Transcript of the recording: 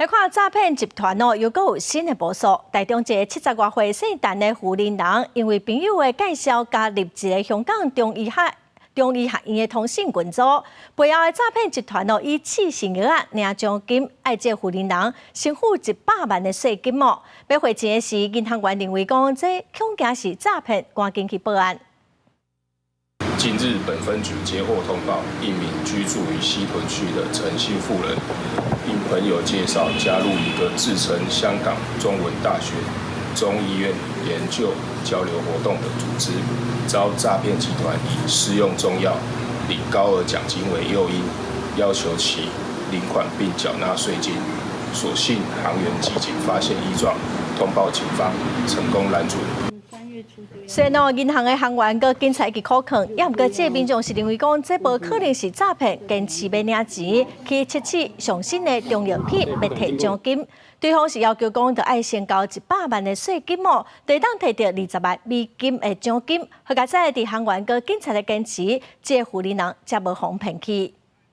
來看詐騙集團哦，又閣有新的部署。台中一个70外歲姓陳的婦人人，因為朋友的介紹加入一个香港中醫學院的通訊群組，背後的詐騙集團哦，以試新藥仔領獎金，愛這婦人人先付100萬的稅金哦。欲匯錢的時，銀行員認為講這恐驚是詐騙，趕緊去報案。近日，本分局接獲通報，一名居住於西屯區的陳姓婦人，因朋友介紹加入一個自稱香港中文大學中醫院研究交流活動的組織，遭詐騙集團以試用中藥領高額獎金為誘因，要求其領款並繳納稅金。所幸行員機警發現異狀，通報警方，成功攔阻。雖然哦，銀行的行員佮警察去苦勸，也毋過這个民眾是認為講這無可能是詐騙，堅持欲領錢去測試上新的中藥片，欲提獎金。對方是要求講，著愛先交100萬的稅金哦，就會當提著20萬美金的獎金。好佳哉佇行員佮警察的堅持，這个婦人人才無予騙去。